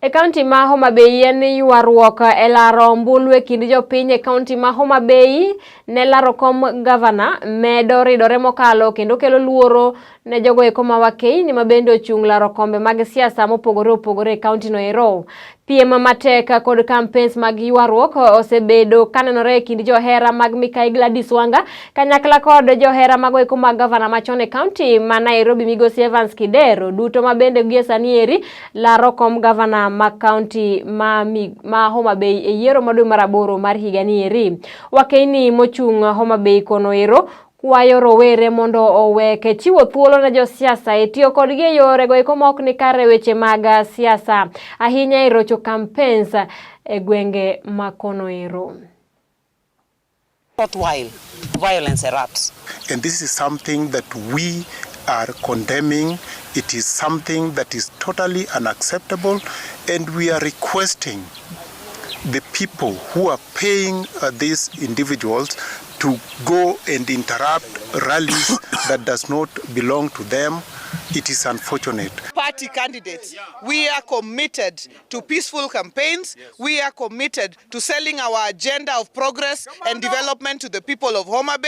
E kaunti ma Homa Bay, en ywaruok e laro ombulu e kind jopiny e kaunti ma Homa Bay ne laro kom gavana medo ridore mokalo kendo kelo luoro ne jogo eko ma wakeyni ma bende ochung' laro kombe mag siasa mopogore opogore e kaunti no ero. Piem matek kod campaigns mag ywaruok osebedo kanenore e kind johera mag Mikai Gladys Wanga kanyakla kod johera mago eko mag gavana machon e kaunti ma Nairobi, Migosi Evans Kidero, duto ma bende gie sani eri laro kom gavana ma kaunti ma Homa Bay e yiero ma dwe mar aboro mar higa ni eri. Wakeyni mochung' Homa Bay kono ero kwayo rowere mondo owek chiwo thuolo ne josiasa e tiyo kodgi e yorego eko ma ok ni kare weche mag siasa, ahinya e rocho campaigns e gwenge ma kono ero. Short while violence erupts. And this is something that we are condemning. It is something that is totally unacceptable, and we are requesting the people who are paying these individuals to go and interrupt rallies that does not belong to them. It is unfortunate. Party candidates, we are committed to peaceful campaigns. We are committed to selling our agenda of progress and development to the people of Homa Bay.